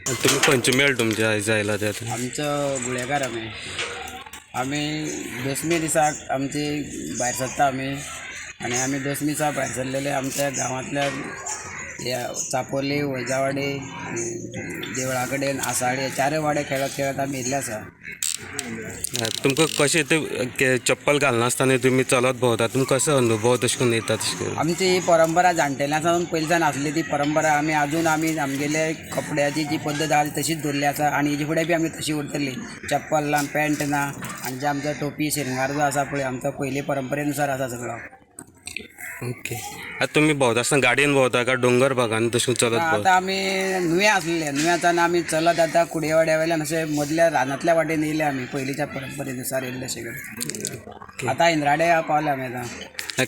तुमी खंयचे मेळ तुमचे आयज आयला ते आतां? आमचो गुळेकार. आमी आमी दसमी दिसाक आमची भायर सरता आमी आनी आमी दसमी दिसा भायर सरलेले आमच्या गांवांतल्या ह्या चापोली, वैजावाडी, देवळा कडेन, आसाळे, चारय वाडे खेळत खेळत आमी येयल्ले आसा. तुमकां कशें ते चप्पल घालनासतना तुमी चलत भोंवता, तुमकां कसो अनुभव तशें करून येता तशें करून? आमची ही परंपरा जाणटेल्यां सावन पयलींच्यान आसली ती परंपरा आमी आजून आमी आमगेले कपड्याची जी पद्दत आहा ती तशीच दवरली आसा आनी हेजे फुडें बी आमी तशी उरतली. चप्पल ना, पॅण्ट ना आनी जे आमचो टोपी शिरंगार जो आसा पळय, आमचो पयली परंपरेनुसार आसा सगळो. ओके, आतां तुमी भोंवता आसतना गाडयेन भोंवता काय डोंगर भागान तशें चलत आतां भोंवता? आमी नुवें आसलेले, नुव्याच्यान आमी चलत आतां कुडये वाड्या वयल्यान अशें मदल्या रानांतल्या वाटेन येयले आमी, पयलींच्या परंपरेनुसार येयल्ले अशें करून आतां इंद्राडे पावले आमी आतां.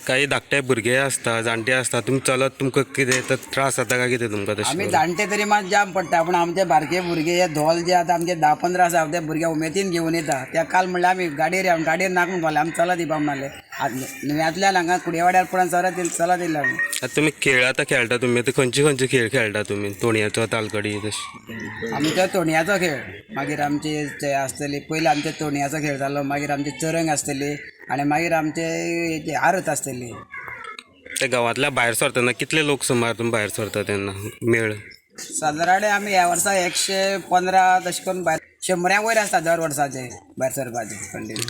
काही धाकटे भुरगे आसता, जाणटे आसता, तुमी चलत तुमकां कितें तर त्रास जाता काय कितें तुमकां तशें आमी करून? जाणटे तरी मात जाम पडटा, पूण आमचे बारके भुरगे हे धोल जे आतां आमचे 10-15 आसा ते भुरगे उमेदीन घेवन येता. त्या काल म्हणल्यार आमी गाडयेर या, गाडयेर नाका म्हणपाक, आमी चलत येवपा म्हणले. नुव्यांतल्यान हांगा कुडये वाड्यार पर्यंत चलत चलत येयले आमी. आतां तुमी खेळ आतां खेळटा तुमी, आतां खंयचे खंयचे खेळ खेळटा तुमी? तोणयाचो, तालगडी तशें? आमचो तोणयाचो खेळ, मागीर आमचे ते आसतली, पयलीं आमचे तोणयाचो खेळ जालो, मागीर आमची चरंग आसतली आनी मागीर आमचे आरत आसतली. ते गांवांतल्या भायर सरतना कितले लोक सुमार तुमी भायर सरता तेन्ना मेळ? सादारण आमी ह्या वर्सा 115 तशें करून भायर 100 वयर आसता दर वर्साचे भायर सरपाचे कंटिन्यू.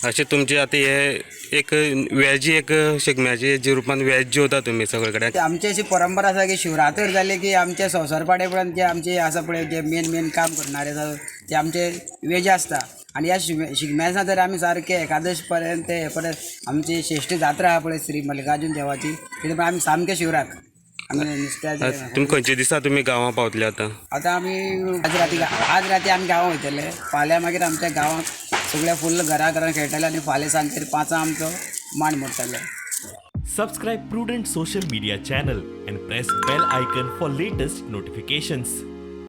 अशें तुमचे आतां हे एक वेजी एक शिगम्याचे जे रुपान वेज जेवता तुमी सगळे कडेन? आमची अशी परंपरा आसा की शिवरात्र जाली की आमचे संवसार पाडे पर्यंत जे आमचे आसा पळय, जे मेन मेन काम करणारे आसा ते आमचे वेज आसता. आनी ह्या शिगम्या दिसा तर आमी सारके एकादश पर्यंत ते हे पर्यंत आमची श्रेश्ठ जात्रा आहा पळय श्री मल्लिकार्जून देवाची, तितून आमी सामके शिवराक आमी नुस्त्याचे. तुमी खंयच्या दिसा तुमी गांवां पावतले आतां? आतां आमी आज राती आमी गांवां वयतले. फाल्यां मागीर आमच्या गांवांत सगळे फुल्ल घरा घरान खेळटले आनी फाल्यां सांजचेर 5 आमचो मांड मोडटले. Subscribe Prudent Social Media channel and press bell icon for latest notifications.